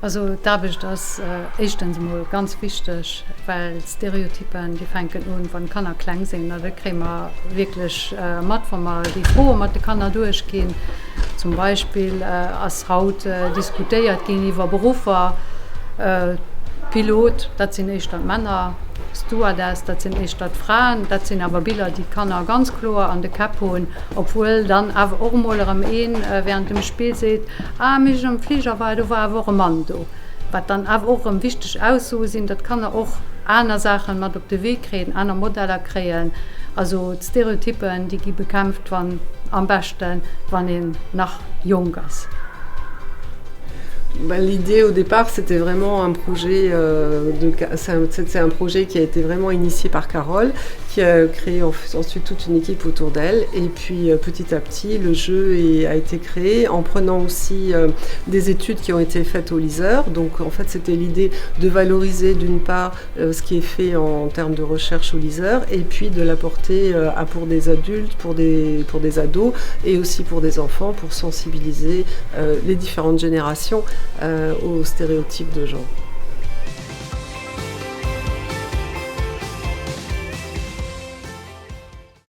Also d'Aarbecht ass éischtens emol ganz wichteg, well d'Stereotypen, déi fänken un, wann d'Kanner kleng sinn. A dat kréie mer wierklech mat, wa mer déi Froe mat de Kanner duerchginn. Zum Beispill ass haut diskutéiert ginn iwwer Beruffer, Pilot, dat sinn éischter d'Männer, Stewardess, dat sinn éischter d'Fraen. Dat sinn awer Biller, déi d'Kanner ganz kloer an de Käpp hunn, obwuel dann awer och emol erëm een während dem Spill seet, Ah, mee ech am Fliger war, do war awer och e Mann do. Wat dann awer och erëm wichteg Aussoe sinn, datt d'Kanner och aner Saachen mat op de Wee kréien, aner Modeller kréien. Also d'Stereotyppen, déi gi bekämpft, wann, am beschten, wann een nach jonk ass. L'idée au départ, c'était vraiment un projet euh, de c'est un projet qui a été vraiment initié par Carole, qui a créé ensuite toute une équipe autour d'elle et puis euh, petit à petit le jeu est, a été créé en prenant aussi euh, des études qui ont été faites au liseur. Donc en fait c'était l'idée de valoriser d'une part euh, ce qui est fait en termes de recherche au liseur et puis de l'apporter euh, à pour des adultes, pour des, pour des ados et aussi pour des enfants pour sensibiliser euh, les différentes générations euh, aux stéréotypes de genre.